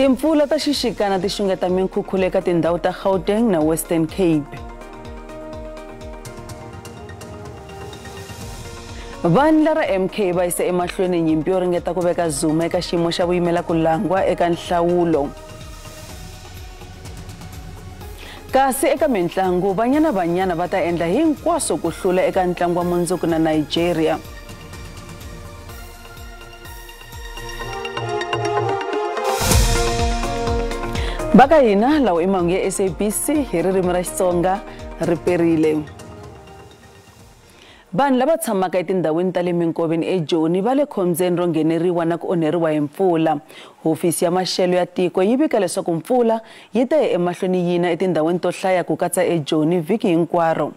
Timpfula ta xixikana ti xungeta minkhukhulo eka tindhawu ta Gauteng na Western Cape. Vandla ra MK va yise emahlweni nyimpi yo ringeta ku veka Zuma eka xiyimo xa vuyimela ku langwa eka nhlawulo. Kasi eka mintlangu, Banyana Banyana va ta endla hinkwaswo ku hlula eka ntlangu wa mundzuku na Nigeria. Va ka hina lawo i mahungu ya SABC hi ririmi ra Xitsonga ri perile. Vanhu lava tshamaka etindhawini ta le minkoveni eJoni va le khombyeni ro ngheneriwa na ku onheriwa hi mpfula. Hofisi ya maxelo ya tiko yi vika leswaku mpfula yi ta ya emahlweni yina etindhawini to hlaya ku katsa eJoni vhiki hinkwaro.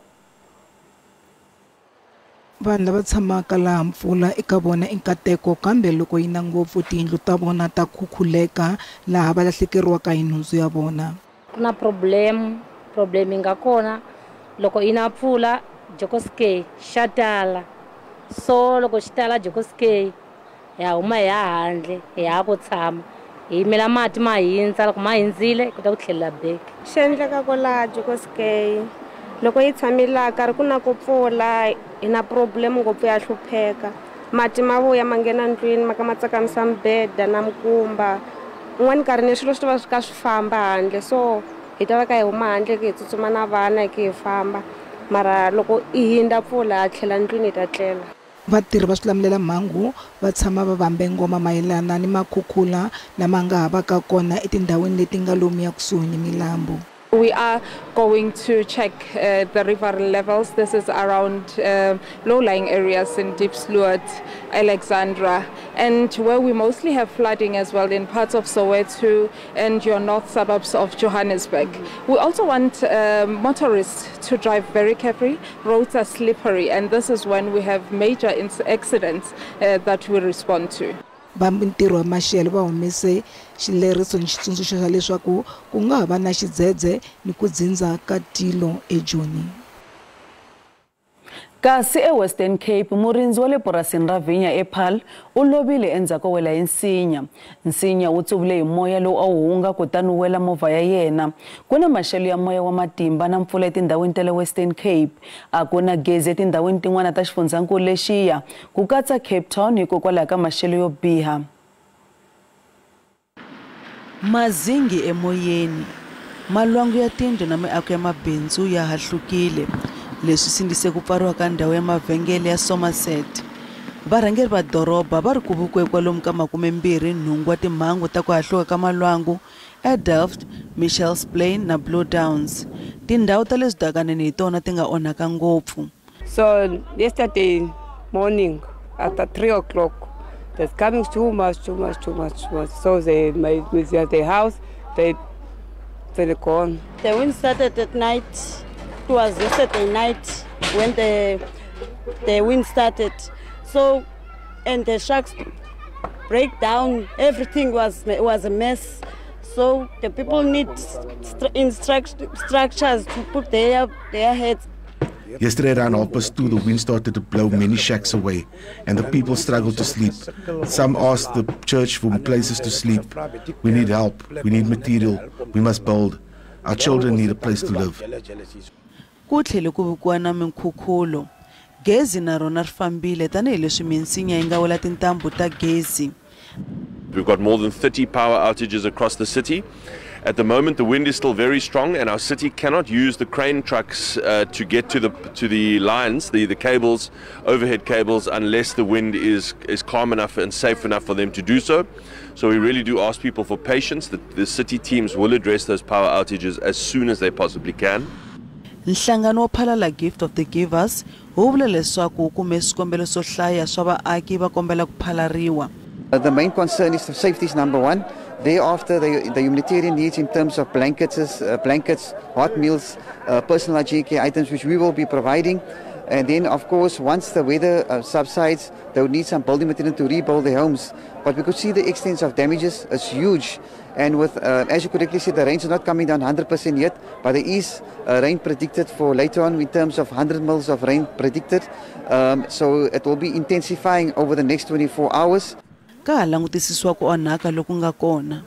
Vanhu lava tshamaka laha mpfula eka vona i nkateko, kambe loko yi na ngopfu tiyindlu ta vona ta khukhuleka laha va lahlekeriwaka hi nhundzu ya vona. Ku na problem yi nga kona loko yi na mpfula Jokoske xa tala, so loko xi tala Jokoske ya huma hi ya handle hi ya ku tshama hi yimela mati ma hindza, loko ma hindzile hi kota ku tlhelela back. Xi endlekaka laha Jokoske loko yi tshamile laha karhi ku na ku pfula hi na problem ngopfu ya hlupheka, mati ma vuya ma nghena ndlwini ma ka ma tsakamisa mibeda na mikumba, un'wana nkarhi ni swilo swi ta va swi ka swi famba handle, so hi ta va ka hi huma handle hi tsutsuma na vana hi famba, mara loko i hindza mpfula ha tlhela ndlwini hi ta tlela. Vatirhi va swilamulela mhangu va tshama va vambe ngoma mayelana ni makhukhula lama nga ha vaka kona etindhawini leti nga lomuya kusuhi ni milambu. We are going to check the river levels. This is around low-lying areas in Diepsloot, Alexandra, and where we mostly have flooding as well in parts of Soweto and your north suburbs of Johannesburg. We also want motorists to drive very carefully. Roads are slippery, and this is when we have major accidents that we respond to. Va mintirho ya maxelo va humese xileriso ni xitsundzuxo xa leswaku ku nga ha va na xidzedze ni ku dzindza ka tilo eJoni. Kasi eWestern Cape, murindzi wa le purasini ra vhinya ePaarl u lovile endzhaku ko wela hi nsinya. Nsinya wu tsuvule hi moya lowu a wu hunga kutani wu wela movha ya yena. Ku na maxelo ya moya wa matimba na mpfula etindhawini ta le Western Cape. A ku na gezi etindhawini tin'wana ta xifundzankulu lexiya, ku katsa Cape Town hikokwalaho ka maxelo yo biha. Mazingi emoyeni, malwangu ya tindlu na miako ya mabindzu ya hahlukile. Leswi sindzise ku pfariwa ka ndhawu ya mavhengele ya Somerset. Varhangeri va doroba va ri ku vikiwe kwalomu ka 28 wa timhangu ta ku hahluka ka malwangu eDelft, Mitchells Plain na Blue Downs. Tindhawu ta le swidakanini hi tona ti nga onhaka ngopfu. So yesterday morning after 3 o'clock, there's coming too much, too much, too much, too much. So they made the house, they gone. The wind started at night. It was yesterday night when the wind started. So, and the sharks break down. Everything was a mess. So the people need structures to put their heads. Yesterday around 2:30, the wind started to blow many shacks away, and the people struggled to sleep. Some asked the church for places to sleep. We need help. We need material. We must build. Our children need a place to live. Ku tlhele ku vikiwa na minkhukhulo. Gezi na rona ri fambile tanihileswi minsinya yi nga wela tintambu ta gezi. We've got more than 30 power outages across the city. At the moment, the wind is still very strong, and our city cannot use the crane trucks to get to the lines, the cables, overhead cables, unless the wind is calm enough and safe enough for them to do so. So we really do ask people for patience. The city teams will address those power outages as soon as they possibly can. Nhlangano wo phalala Gift of the Givers wu vule leswaku wu kume swikombelo swo hlaya swa vaaki va kombela ku phalariwa. The main concern is safety is number one. Thereafter, the humanitarian needs in terms of blankets, hot meals, personal hygiene care items, which we will be providing. And then, of course, once the weather subsides, they will need some building material to rebuild their homes. But we could see the extent of damages is huge. And with, as you correctly said, the rains are not coming down 100% yet, but there is rain predicted for later on in terms of 100 mils of rain predicted. So it will be intensifying over the next 24 hours. Ka ha langutisisiwa ku onhaka loku nga kona.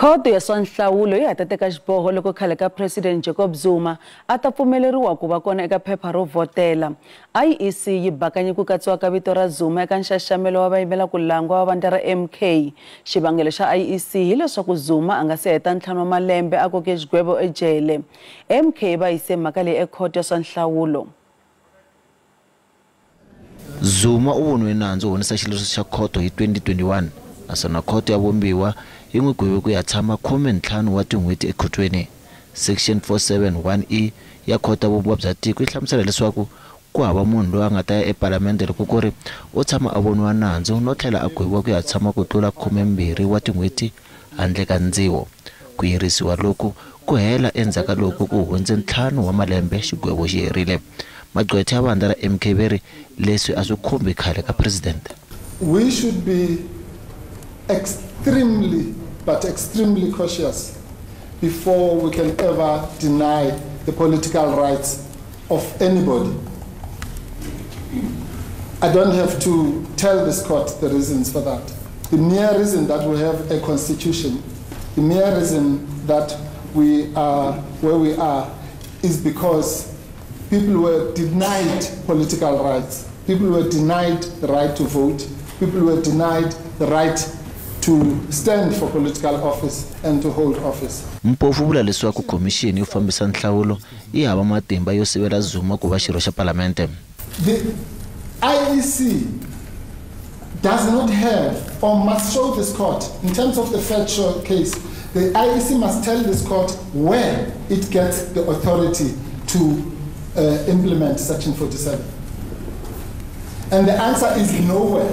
Khoto ya swa nhlawulo yi ha ta teka xiboho loko khale ka President Jacob Zuma a ta pfumeleriwa ku va kona eka phepha ro vhotela. IEC yi bakanye ku katsiwa ka vito ra Zuma eka nxaxamelo wa vayimela ku langwa wa vandla ra MK. Xivangelo xa IEC hileswaku Zuma a nga se heta 5 wa malembe a koke xigwevo ejele. MK va yise mhaka leyi ekhoto ya swa nhlawulo. Zuma u voniwe nandzu honisa xileriso xa khoto hi 2021 naswona khoto ya vumbiwa yi n'wi gweve ku ya tshama 15 wa tin'hweti ekhotweni. Section 471E ya khoto ya vumbiwa bya tiko yi hlamusela leswaku ku hava munhu loyi a nga ta ya epalamende loko ku ri u tshama a voniwa nandzu no tlhela a gweviwa ku ya tshama ku tlula 12 wa tin'hweti handle ka ndziwo. Ku yirisiwa loku ku hela endzhaku ka loko ku hundze 5 wa malembe xigwevo xi herile. Magqwetha ya vandla ra MK va ri leswi a swi khumbi khale ka president. We should be extremely, but extremely cautious before we can ever deny the political rights of anybody. I don't have to tell this court the reasons for that. The mere reason that we have a constitution, the mere reason that we are where we are is because people were denied political rights. People were denied the right to vote. People were denied the right to stand for political office and to hold office. Mpofu vula leswaku khomixini yo fambisa nhlawulo yi hava matimba yo sivela Zuma ku va xirho xa palamente. The IEC does not have or must show this court, in terms of the Fatshaw case, the IEC must tell this court where it gets the authority to implement Section 47. And the answer is nowhere.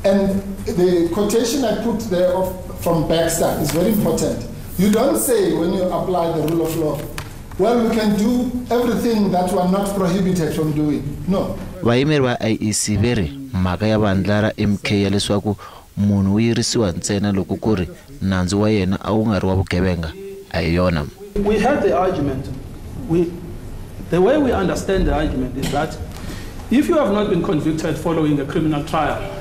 And the quotation I put there from Baxter is very important. You don't say when you apply the rule of law, well, we can do everything that we are not prohibited from doing. No. Vayimeri va IEC va ri mhaka ya vandla ra MK ya leswaku munhu u yirisiwa ntsena loko ku ri nandzu wa yena a wu nga ri wa vugevenga a hi yona. We had the argument. The way we understand the argument is that if you have not been convicted following a criminal trial,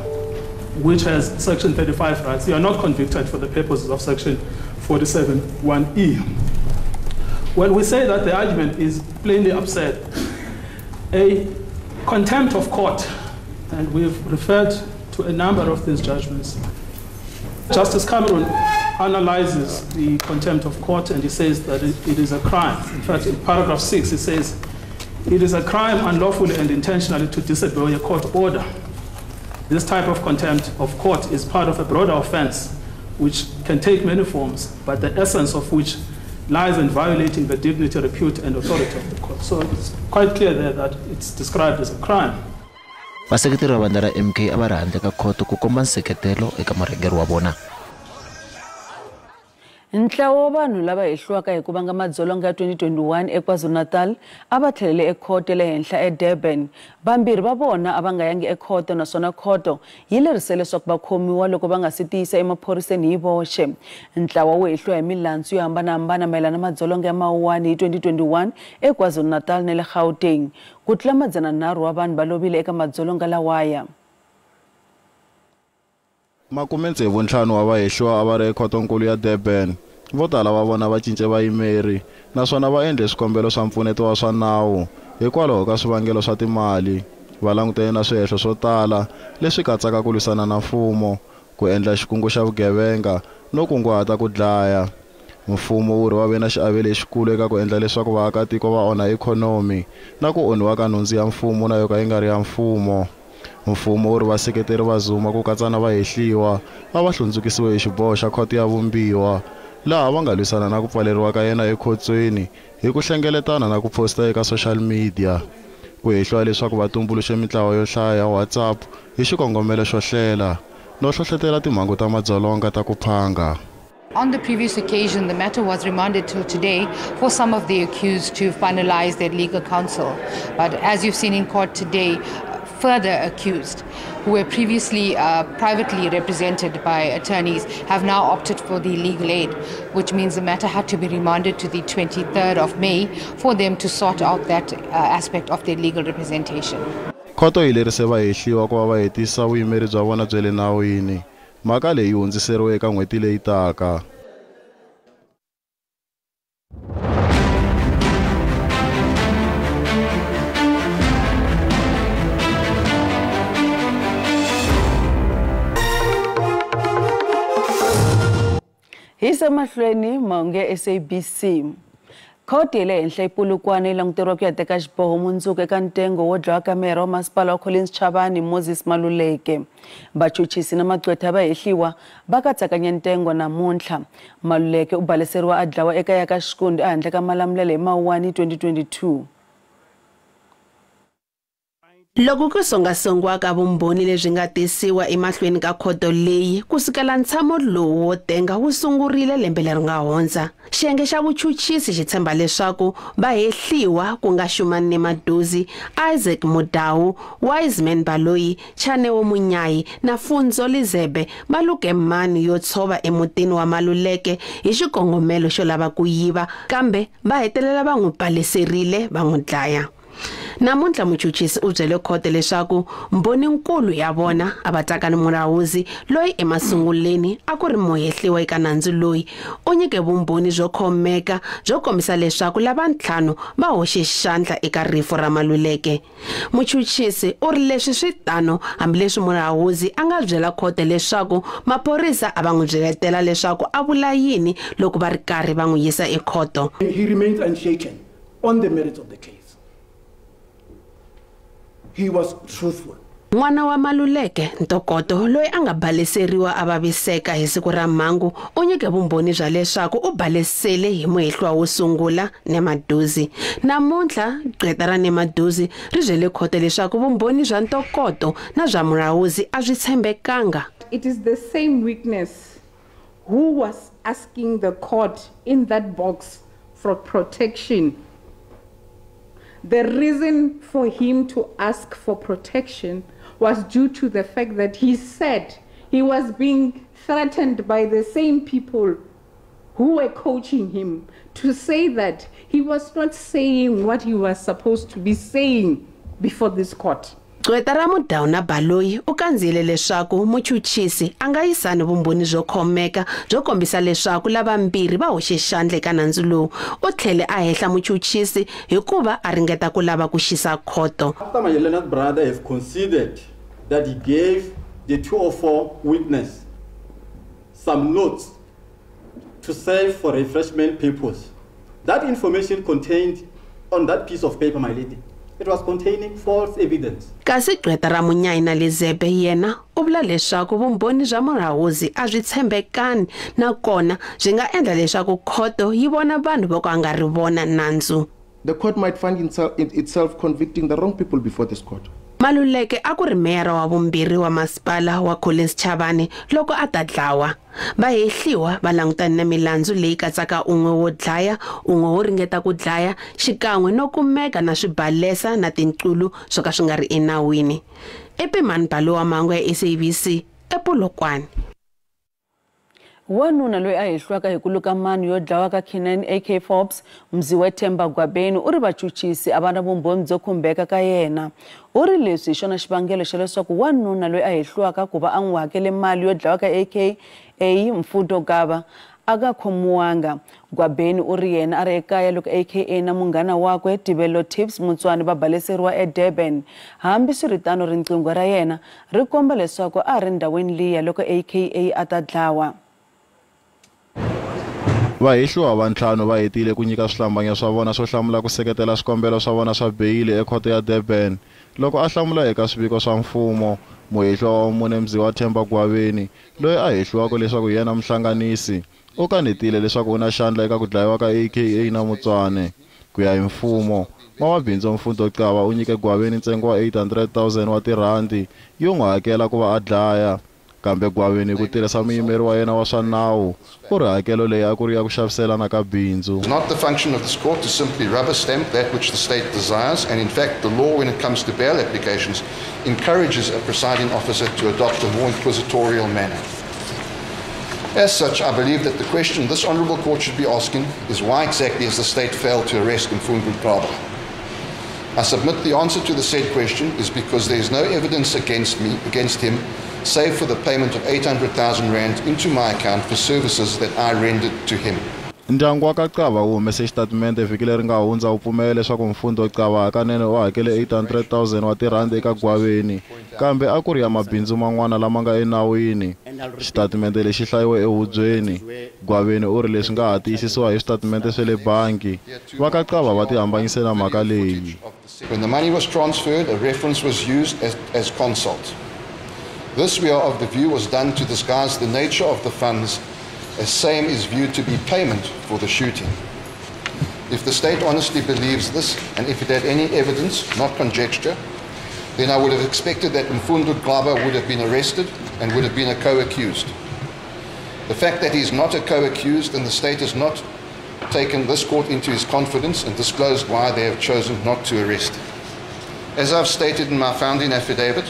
which has Section 35 rights, you are not convicted for the purposes of Section 47(1)(e). When we say that the argument is plainly absurd, a contempt of court, and we've referred to a number of these judgments. Justice Cameron analyzes the contempt of court and he says that it is a crime. In fact, in paragraph 6, it says, it is a crime unlawfully and intentionally to disobey a court order. This type of contempt of court is part of a broader offense, which can take many forms, but the essence of which lies in violating the dignity, repute, and authority of the court. So it's quite clear there that it's described as a crime. Vaseketeri va vandla ra MK a va ri handle ka khoto ku komba nseketelo eka murhangeri wa vona. Ntlawa wa vanhu lava hehliwaka hi ku vanga madzolonga ya 2021 eKwaZulu-Natal a va tlhelele ekhoto ya le henhla eDurban. Vambirhi va vona a va nga yangi ekhoto naswona khoto yi lerise leswaku va khomiwa loko va nga si tiyisa emaphoriseni hi voxe. Ntlawa wu hehliwa hi milandzu yo hambanahambana mayelana na madzolonga ya Mawuwani hi 2021 eKwaZulu-Natal na le Gauteng. Ku tlula 300 wa vanhu va lovile eka madzolonga lawaya. 65 wa vahehliwa a va ri ekhotonkulu ya Durban. Vo tala va vona va cince vayimeri naswona va endle swikombelo swa mpfuneto wa swa nawu hikwalaho ka swivangelo swa timali. Va langutene na swihehlo swo tala leswi katsaka ku lwisana na mfumo, ku endla xikungu xa vugevenga no kunguhata ku dlaya. Mfumo wu ri va ve na xiave lexikulu eka ku endla leswaku vaakatiko va onha ikhonomi na ku onhiwa ka nhundzu ya mfumo na yo ka yi nga ri ya mfumo. Mfumo wu ri vaseketeri va Zuma ku katsa na vahehliwa a va hlundzukisiwe hi xiboho xa khoto ya vumbiwa, laha va nga lwisana na ku pfaleriwa ka yena ekhotsweni hi ku hlengeletana na ku posta eka social media. Ku hehliwa leswaku va tumbuluxe mintlawa yo hlaya ya WhatsApp hi xikongomelo xo hlela no hlohletela timhangu ta madzolonga ta ku phanga. On the previous occasion, the matter was remanded till today for some of the accused to finalize their legal counsel. But as you've seen in court today, further accused who were previously privately represented by attorneys have now opted for the legal aid, which means the matter had to be remanded to the 23rd of May for them to sort out that aspect of their legal representation. Khoto yi lerise vahehliwa ku va va hetisa vuyimeri bya vona bya le nawini. Mhaka leyi hundziseriwe eka n'hweti leyi taka. Hisa mahlweni mahungu ya SABC. Khoto ya le henhla ePolokwane yi languteriwa ku ya teka xiboho mundzuku eka ntengo wo dlawa ka meyara wa masipala wa Collins Chabane Moses Maluleke. Vachuchisi na magqwetha va hehliwa va katsakanya ntengo namuntlha. Maluleke u baleseriwa a dlawa ekaya ka Xikundu ehandle ka Malamulele hi Mawuwani 2022. Loko ku songasongiwa ka vumbhoni lebyi nga tisiwa emahlweni ka khoto leyi ku sukela ntshamo lowu wo tenga wu sungurile lembe leri nga hundza. Xiyenge xa vuchuchisi xi tshemba leswaku va hehliwa ku nga Shumani Nemaduzi, Isaac Mudau, Wiseman Baloyi, Chaneo Munyayi na Funzo Lizebe va luke mani yo tshova emutini wa Maluleke hi xikongomelo xo lava ku yiva, kambe va hetelela va n'wi paleserile va n'wi dlaya. Namuntlha muchuchisi u byele khoto leswaku mbhoninkulu ya vona a va Tsakani Murauzi loyi emasunguleni a ku ri muhehliwa eka nandzu loyi u nyike vumbhoni byo khomeka byo kombisa leswaku lava ntlhanu va hoxe xandla eka rifu ra Maluleke. Muchuchisi u ri leswi swi tano hambileswi Murauzi a nga byela khoto leswaku maphorisa a va n'wi byeletela leswaku a vula yini loko va ri karhi va n'wi yisa ekhoto. He remains unshaken on the merits of the case. He was truthful. N'wana wa Maluleke, Ntokoto, loyi a nga baleseriwa a vaviseka hi siku ra mhangu, u nyike vumbhoni bya leswaku u balesele hi muhehliwa wo sungula Nemaduzi. Namuntlha gqweta ra Nemaduzi ri byele khoto leswaku vumbhoni bya Ntokoto na bya Murauzi a swi tshembekanga. It is the same witness who was asking the court in that box for protection. The reason for him to ask for protection was due to the fact that he said he was being threatened by the same people who were coaching him to say that he was not saying what he was supposed to be saying before this court. Gqweta ra Mudau na Baloyi u kandziyele leswaku muchuchisi a nga yisani vumbhoni byo khomeka byo kombisa leswaku lavambirhi va hoxe xandla eka nandzu lowu. U tlhele a hehla muchuchisi hikuva a ringeta ku lava ku xisa khoto. After my learned brother has conceded that he gave the 204 witness some notes to serve for refreshment purpose, that information contained on that piece of paper, my lady, it was containing false evidence. Kasi gqweta ra Munyayi na Lizebe yena u vula leswaku vumbhoni bya Murauzi a byi tshembekani nakona byi nga endla leswaku khoto yi vona vanhu vo ka nga ri vona nandzu. The court might find itself convicting the wrong people before this court. Maluleke a ku ri meyara wa vumbirhi wa masipala wa Collins Chabane loko a ta dlawa. Va hehliwa va langutana na milandzu leyi katsaka un'we wo dlaya, un'we wo ringeta ku dlaya, xikan'we no kumeka na swibalesa na tinqulu swo ka swi nga ri enawini. Epimani Balo wa mahungu ya SABC ePolokwane. Wanuna loyi a hehliwaka hi ku luka mano yo dlawa ka Kiernan AK Forbes, Mziwethemba Gwabeni u ri vachuchisi a va na vumbhoni byo khumbeka ka yena. U ri leswi hi xona xivangelo xa leswaku wanuna loyi a hehliwaka ku va a n'wi hakele mali yo dlawa ka AKA Mfundo Gaba a nga khomiwanga. Gwabeni u ri yena a ri ekaya loko AKA na munghana wakwe Tibelo Tips Mutswani va baleseriwa eDurban. Hambiswiritano riqingho ra yena ri komba leswaku a ri ndhawini liya loko AKA a ta dlawa. Vahehliwa va ntlhanu va hetile ku nyika swihlambanyo swa vona swo hlamula ku seketela swikombelo swa vona swa beyili ekhoto ya Durban. Loko a hlamula eka swiviko swa mfumo, muhehliwa wa mune Mziwethemba Gwabeni, loyi a hehliwaka leswaku hi yena muhlanganisi, u kanetile leswaku u na xandla eka ku dlayiwa ka AKA na Mutswane. Ku ya hi mfumo, n'wamabindzu Mfundo Xaba u nyike Gwabeni ntsengo wa 800,000 wa tirhandi yo n'wi hakela ku va a dlaya. Kambe Gwabeni ku tirhisa muyimeri wa yena wa swa nawu u ri hakelo leyi a ku ri ya ku xaviselana ka bindzu. It's not the function of this court to simply rubber stamp that which the state desires, and in fact the law when it comes to bail applications encourages a presiding officer to adopt a more inquisitorial manner. As such, I believe that the question this honourable court should be asking is why exactly has the state failed to arrest Mfundo Gaba? I submit the answer to the said question is because there is no evidence against him, save for the payment of 800,000 rand into my account for services that I rendered to him. Ndyangu wa ka Xaba wu humese xitatimende vhiki leri nga hundza wu pfumela leswaku Mfundo Xaba hakanene u hakele 800,000 wa tirhandi eka Gwabeni, kambe a ku ri ya mabindzu man'wana lama nga enawini. Xitatimende lexi hlayiwe ehubyeni. Gwabeni u ri leswi nga ha tiyisisiwa hi switatimende swa le bangi. Va ka Xaba va tihambanyise na mhaka leyi. When the money was transferred, a reference was used as consult. This, we are of the view, was done to disguise the nature of the funds, as same is viewed to be payment for the shooting. If the state honestly believes this, and if it had any evidence, not conjecture, then I would have expected that Mfundo Xaba would have been arrested and would have been a co-accused. The fact that he is not a co-accused and the state has not taken this court into his confidence and disclosed why they have chosen not to arrest him. As I've stated in my founding affidavit,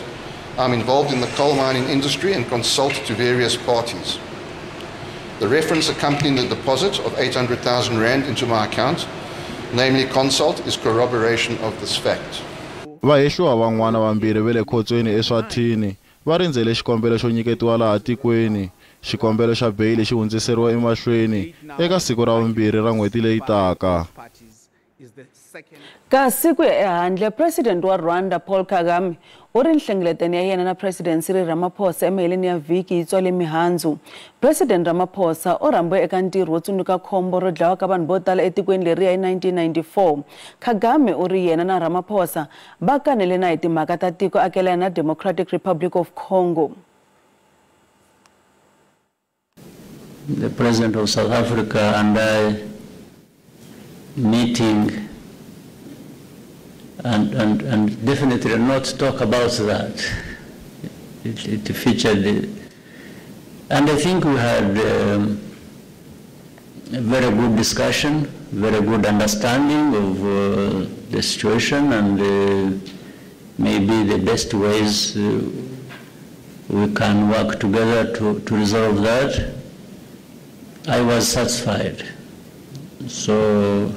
I'm involved in the coal mining industry and consult to various parties. The reference accompanying the deposit of 800,000 Rand into my account, namely consult, is corroboration of this fact. Vahehliwa van'wana vambirhi va le khotsweni eSwatini va rindzele xikombelo xo nyiketiwa laha tikweni. Xikombelo xa beyili xi hundziseriwa emahlweni eka siku ra vumbirhi ra n'hweti leyi taka. Kasi ku ya ehandle, President wa Rwanda Paul Kagame u ri nhlengeletano ya yena na President Cyril Ramaphosa emaheleni ya vhiki yi tswale mihandzu. President Ramaphosa u rhambiwe eka ntirho wo tsundzuka khombo ro dlawa ka vanhu vo tala etikweni leriya hi 1994. Kagame u ri yena na Ramaphosa va kanele na hi timhaka ta tiko akelana na Democratic Republic of Congo. The President of South Africa and I meeting and definitely not talk about that. It featured, and I think we had a very good discussion, very good understanding of the situation and maybe the best ways we can work together to resolve that. I was satisfied. So,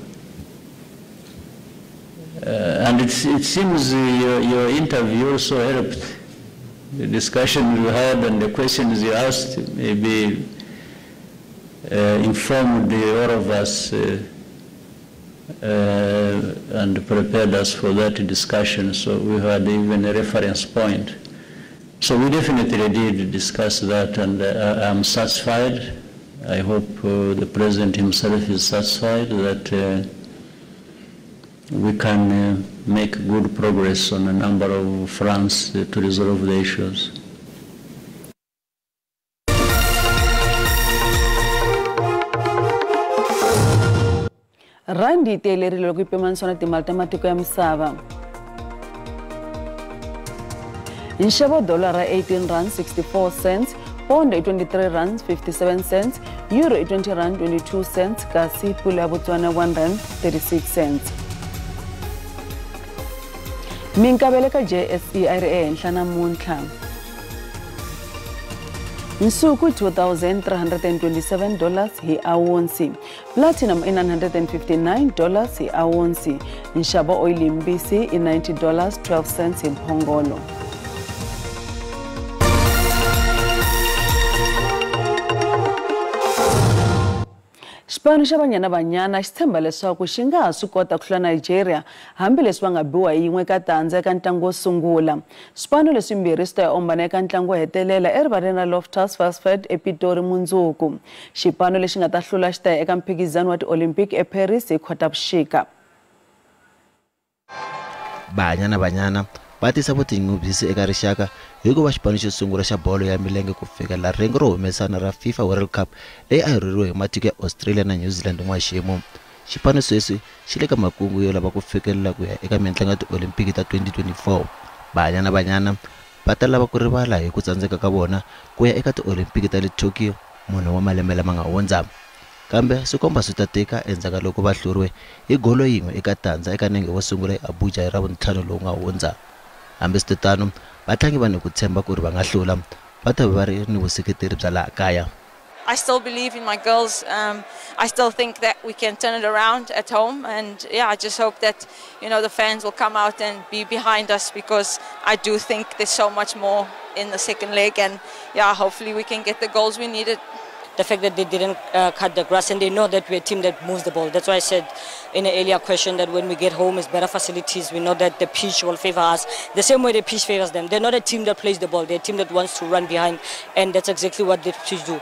and it seems your interview also helped. The discussion you had and the questions you asked maybe informed all of us and prepared us for that discussion. So we had even a reference point. So we definitely did discuss that, and I'm satisfied. I hope the President himself is satisfied that we can make good progress on a number of fronts to resolve the issues. Randi yi tiyelerile loko yi pimanisiwa na timali ta matiko ya misava. Nxavo dolara 18 rand 64 cents, pound i 23 rand 57 cents, euro i 20 rand 22 cents, kasi pula ya Botswana 1 rand 36 cents. Minkavelo ka JSE a yi ri ehenhla namuntlha. Nsuku $2,327 hi awunsi, platinum i $959 hi awunsi, nxavo oyili mbisi i $90.12 hi mphongolo. Xipano xa Banyana Banyana xi tshemba leswaku xi nga ha swi kota ku hlula Nigeria hambileswi va nga biwa hi yin'we ka tandza eka ntlangu wo sungula. Swipano leswimbirhi swi ta ya ombana eka ntlangu wo hetelela erivaleni ra Loftus Versfeld ePitori mundzuku. Xipano lexi nga ta hlula xi ta ya eka mphikizano wa ti-Olympic eParis hi Khotavuxika. Banyana Banyana va tisa vutinyungubyisi eka rixaka hikuva xipano xo sungula xa bolo ya milenge ku fikela rhengu ro humesana ra FIFA World Cup leyi a yi rhurhiwe hi matiko ya Australia na New Zealand n'waxemu. Xipano sweswi xi le ka makungu yo lava ku fikelela ku ya eka mintlangu ya tiolimpiki ta 2024. Banyana Banyana va ta lava ku rivala hi ku tsandzeka ka vona ku ya eka tiolimpiki ta le Tokyo mune wa malembe lama nga hundza. Kambe swi komba swi ta tika endzhaku ka loko va hluriwe hi golo yin'we eka tandza eka nenge wo sungula eAbuja hi Ravuntlhanu lowu nga hundza. Hambiswiritano, vatlangi va ni ku tshemba ku ri va nga hlula, va ta va ri ni vuseketeri bya laha kaya. I still believe in my girls. I still think that we can turn it around at home, and yeah, I just hope that, you know, the fans will come out and be behind us, because I do think there's so much more in the second leg, and yeah, hopefully we can get the goals we needed. The fact that they didn't cut the grass, and they know that we're a team that moves the ball. That's why I said in an earlier question that when we get home, it's better facilities. We know that the pitch will favor us the same way the pitch favors them. They're not a team that plays the ball. They're a team that wants to run behind, and that's exactly what the pitch do.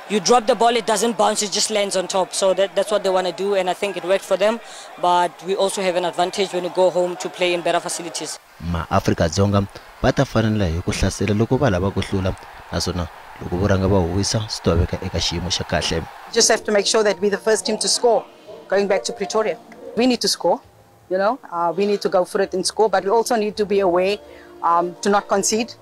You drop the ball, it doesn't bounce, it just lands on top. So that's what they want to do, and I think it worked for them. But we also have an advantage when we go home to play in better facilities. Ma-Afrika-Dzonga va ta fanela hi ku hlasela loko va lava ku hlula, naswona loko vo rhanga va huwisa swi ta veka eka xiyimo xa kahle. Just have to make sure that we're the first team to score going back to Pretoria. We need to score, you know, we need to go for it and score, but we also need to be aware to not concede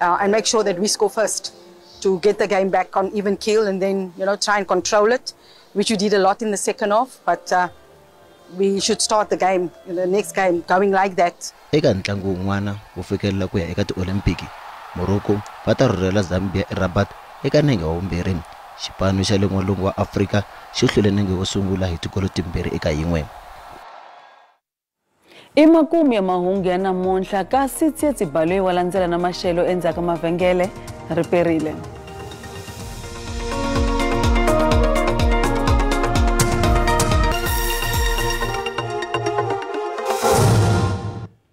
and make sure that we score first to get the game back on even keel, and then, you know, try and control it, which we did a lot in the second half, but we should start the game, in the next game, going like that. Eka ntlangu wun'wana wo fikelela ku ya eka tiolimpiki, Morocco va ta rhurhela Zambia eRabat eka nenge wa vumbirhi. Xipano xa le n'walungu wa Afrika xi hlule nenge wo sungula hi tigolo 2-1. I makumu ya mahungu ya namuntlha, kasi Tsietsi Baloyi wa landzela na maxelo endzhaku ka mavhengele. Riperile.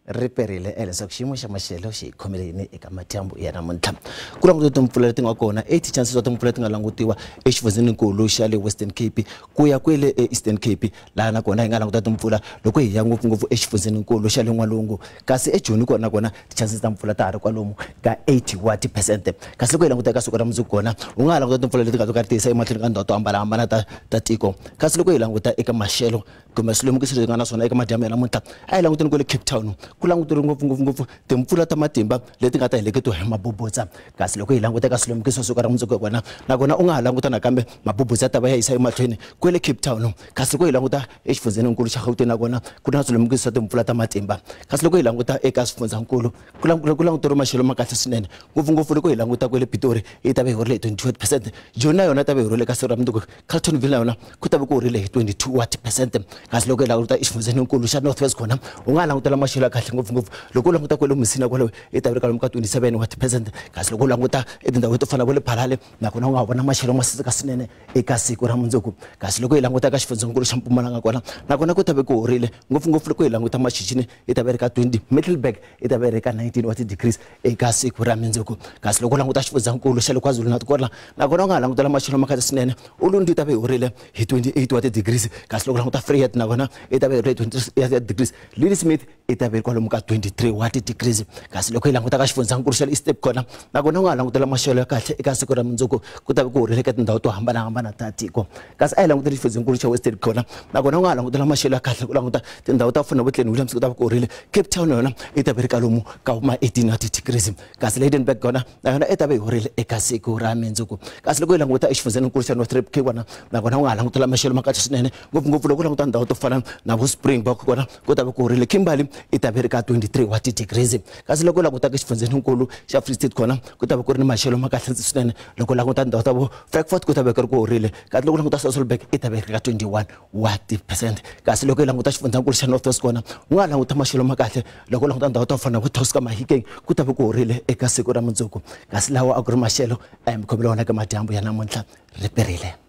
Riperile leswaku xiyimo xa maxelo xi hi khomele yini eka madyambu ya namuntlha. Ku langutiwa timpfula leti nga kona 80 chances ta timpfula leti nga langutiwa exifundzeninkulu xa le Western Cape ku ya kwele e-Eastern Cape, laha nakona hi nga languta timpfula loko hi ya ngopfungopfu exifundzeninkulu xa le N'walungu, kasi eJoni kona nakona ti-chances ta mpfula ta ha ri kwalomu ka 80%. Kasi loko hi languta eka siku ra mundzuku kona u nga ha languta timpfula leti nga to ka ti tiyisa emahlweni ka ndhawu to hambanahambana ta tiko. Kasi loko hi languta eka maxelo kumbe swilemukiso leswi nga na swona eka madyambu ya namuntlha, a hi languteni kwale Cape Town ku languteriwe ngopfungopfu timpfula ta matimba leti nga ta heleketiwa hi mabubutsa. Kasi loko hi languta eka swilemukiso swo ka ra mundzuku kona nakona u nga ha languta nakambe mabubutsa ta va ya yisa emahlweni kwele Cape Town. Kasi loko hi languta exifundzeninkulu xa Gauteng nakona ku na swilemukiso swa timpfula ta matimba. Kasi loko hi languta eka swifundzankulu ku languteriwe maxelo ma kahle swinene, ngopfungopfu loko hi languta kwele Pitori yi ta va hi horile hi 28%, Joni na yona ta va hi horile eka siku ra mundzuku, Carltonville na yona ku ta va ku horile hi 22%. Kasi loko hi languta exifundzeninkulu xa North West kona u nga ha langutela maxelo ya kahle ngopfungopfu loko u languta kwale Musina kwale i ta va ri kwalomu ka 27%. Kasi loko u languta etindhawini to fana na le Phalale nakona u nga vona maxelo ma saseka swinene eka siku ra mundzuku. Kasi loko hi languta eka xifundzankulu xa Mpumalanga kona nakona ku ta va ku horile ngopfungopfu loko hi languta Machixini i ta va ri ka 20, Middelburg i ta va ri ka 19 degrees eka siku ra mundzuku. Kasi loko u languta xifundzankulu xa le KwaZulu-Natal kona nakona u nga ha langutela maxelo ma kahle swinene, Ulundi yi ta va yi horile hi 28 degrees. Kasi loko u languta Vryheid nakona i ta va yi horile hi 28 degrees, Ladysmith i ta va yi kwalomu ka 23 degrees. Kasi loko hi languta ka xifundzankulu xa le Eastern kona nakona u nga ha langutela maxelo ya kahle eka siku ra mundzuku, ku ta va ku horile eka tindhawu to hambanahambana ta tiko. Kasi a hi langutela xifundzankulu xa Western kona nakona u nga ha langutela maxelo ya kahle ku languta tindhawu ta fana na vo Glen Williams ku ta va ku horile, Cape Town yona i ta va ri kwalomu ka ma 18 degrees. Kasi Lydenburg kona na yona i ta va yi horile eka siku ra mundzuku. Kasi loko hi languta exifundzeninkulu xa North Cape kona nakona u nga ha langutela maxelo ma kahle swinene, ngopfungopfu loko u languta ndhawu to fana na vo Springbok kona ku ta va ku horile, Kimberley i ta va ri ka 23 degrees. Kasi loko u languta ka xifundzeninkulu xa Free State kona ku ta va ku ri ni maxelo ma kahle swinene, loko u languta ndhawu ta vo Frankfurt ku ta va ku ri ku horile, kasi loko u languta Sasolburg i ta va ri ka 21%. Kasi loko hi languta xifundzankulu xa North West kona u nga languta maxelo ma kahle, loko u languta ndhawu to fana na vo Tosca Mahikeng ku ta va ku horile eka siku ra mundzuku. Kasi lawa a ku ri maxelo a hi mi khomele wona eka madyambu ya namuntlha. Riperile.